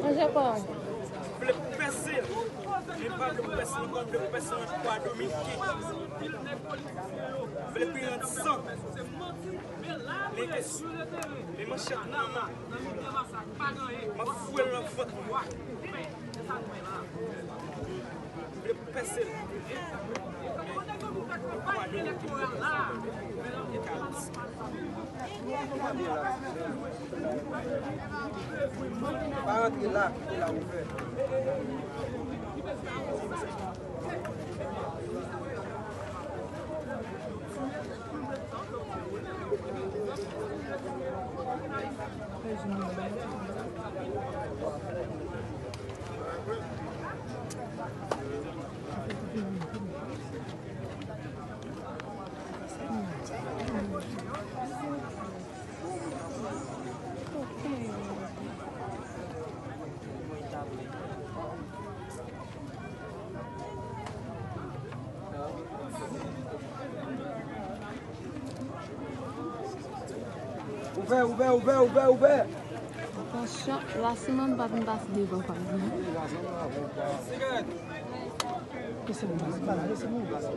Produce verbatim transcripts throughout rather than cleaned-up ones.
Manje pa w. Vle pèse l. Li pa vle pèse l ankò, vle pèse l an twa domiken. Vle peye l san. Li, li manchèt nan men. M ap fouye l nan vant mwen. Vle pèse l. Pa rantre la, kite la ouvè. Ouvè, ouvè, ouvè, ouvè, ouvè. Atansyon, la siman pa vin pase devan pa vin. Lese moun pase, pa la, lese moun pase.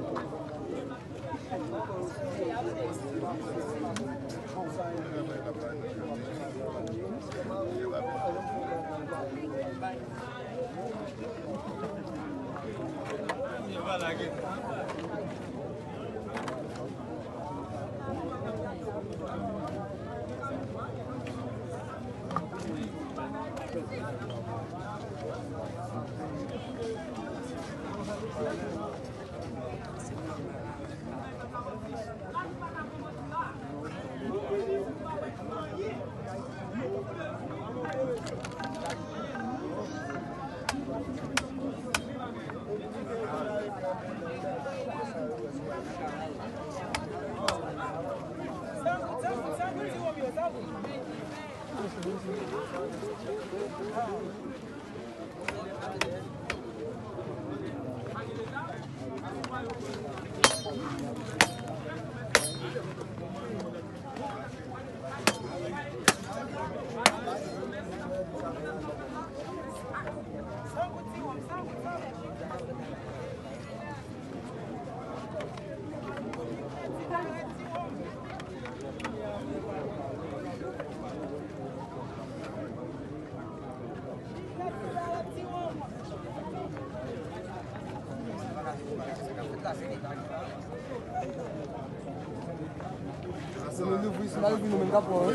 Se nou louvri, se nou louvri, nou menm k ap pran, wi.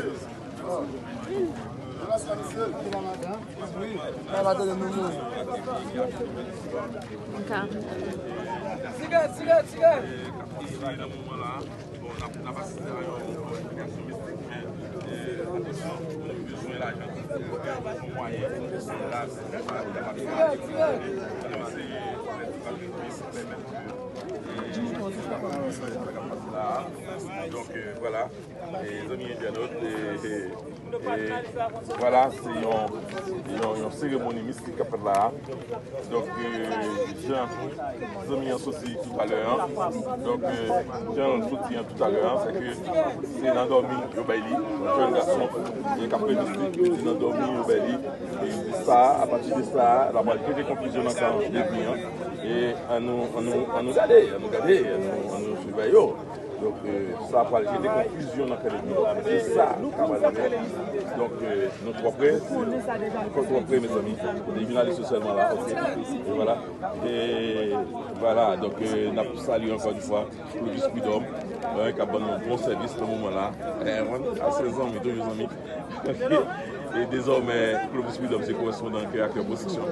Wi. N ap tande nou mouri. Tigè, tigè, tigè. Bon, n ap, n ap asiste a yon, yon delegasyon mistik, men, e, atansyon, nou bezwen lajan pou fè yon mwayen pou nou sou plas, pou nou eseye fè ti sakrifis, pèmèt ke, e, sa k ap pase la. Donk, e, vwala. E, zanmi entènot, e, e, e, vwala, se yon, yon, yon seremoni mistik k ap fèt la a. Donk, e, jan zanmi an soti toutalè an, donk, e, jan l soti an toutalè an, se ke se nan dòmi yo bay li, yon jèn gason, e, k ap fè mistik, se nan dòmi yo bay li. E, sa, apati de sa, l ap pral jete konfizyon nan kan lènmi an. E, ann nou, ann nou, ann nou gade, ann nou gade, ann nou, ann nou siveye yo. Donk, e, sa pral jete konfizyon nan kè lènmi. Se sa k ap rive. Donk, e, nou twò prè. Nou twò prè, mezanmi. Li vin ale sou sèlman la, oke. E vwala. E vwala. Donk, e, n ap salye ankò yon fwa Clovis Prud'homme, e, k ap ban nou bon sèvis nan moman la. E, mwen, a se zanmi, toujou zanmi. E dezòmè, Clovis Prud'homme se korespondan Kè a Kè Pwodiksyon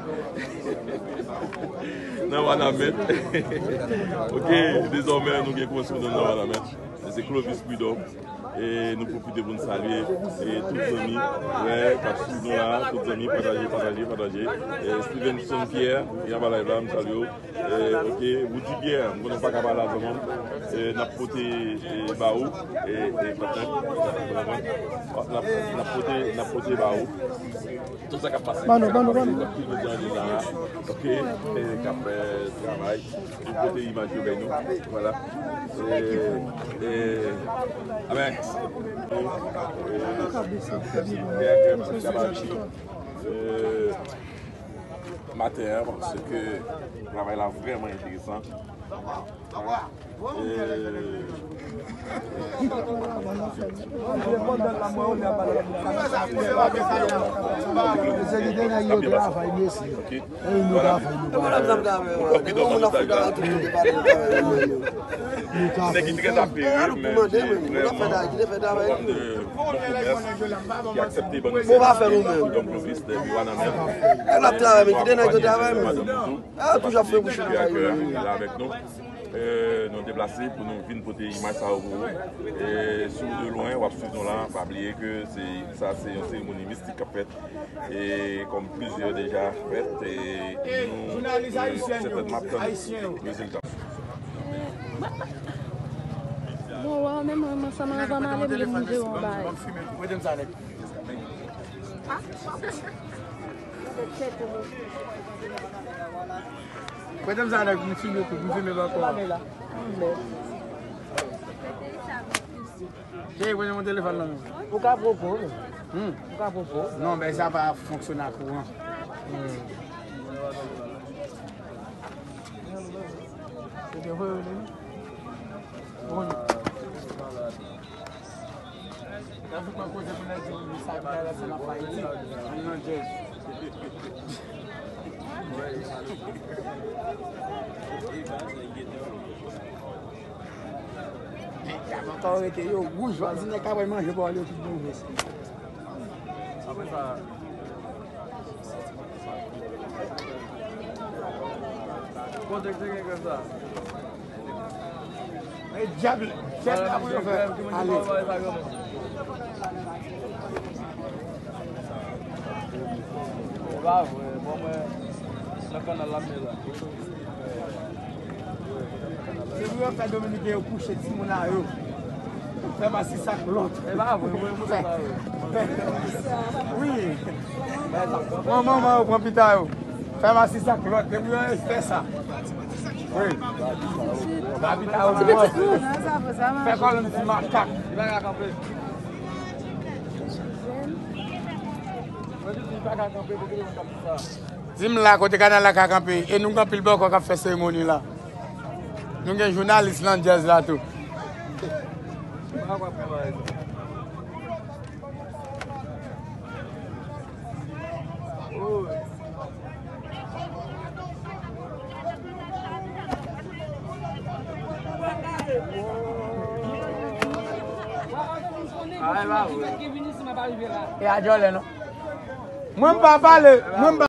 nan Wanament. Oke, dezòmè, nou gen korespondan nan Wanament. Se Clovis Prud'homme. E nou pwofite pou n salye, e, tout zanmi, frè, k ap swiv nou la, tout zanmi, pataje, pataje, pataje. E, Stevenson Pierre, ki anba live la, m salye w. E, ok, Woody Pierre, m konnen w pa ka pale a zanmi m. E, n ap pote, e, ba ou, e, e, patnè, n ap, n ap pote, n ap pote ba ou. Tout sa k ap pase. Ban nou, ban nou, ban nou. Tout moun ki la, ok, e, k ap, e, travay. Li pote imaj yo bay nou. Vwala. E, e, amèn. E, e, maten an, paske travay la vrèman enteresan. E, Nèg ki trè apeyi, men ki vrèman fè bon komès, ki aksepte ban nou sèvis, ki ban nou plis, epi w a nan men. Nèg la ap travay, men kite nèg yo travay, men. Madanm nou tou, ki ap fè akè a, ki la avèk nou. E, nou deplase pou nou vin pote imaj sa yo pou ou. E, si w de lwen, w ap swiv nou la, pa bliye ke se, sa se yon seremoni mistik k ap fèt. E kòm plizyè deja fèt, e nou, e, sètènman ap tann rezilta. Bon, wè, menm mwen, mwen, sa mwen, avan m ale, m gen pou m jere yon bagay. Prete m sa, nèg. Prete m sa, nèg, m filme tout, m filme pa kò. Cheri, prete m yon telefòn nan men. Ou ka pwopo, wi. Hmm. Ou ka pwopo. Non, men sa pa fonksyone ak kouran. Hmm. Ou te voye li? Bon. Nan tout mwen koze pou nèg di, wi, sa ki la, sa n ap fè Ayiti. An nan jazz. Nèg k ap ankò rete yo wouj, w ap di nèg k ap manje bò yo tout bon vre. Apre sa, kote k te gen grèv sa? E dyab, dyab la pou yo fè ale. E pa vre, bon, mwen, nan kanal la, m ye la. Se pou yo fè Dominiken yo kouche timoun a yo. Fè masis ak lòt. E pa vre, mwen, mwen, fè. Wi. Pran manman yo, pran pita yo. Fè masis ak lòt. Depi yo fè sa. Wi. Ba pita yo mwen. Fè kòlonn ti makak. Di m la kote kanal la ka kanpe, e nou gen anpil bòkò k ap fè seremoni la. Nou gen jounalis nan djaz la tou. E a djòlè non. Mwen m pa pale, mwen m pa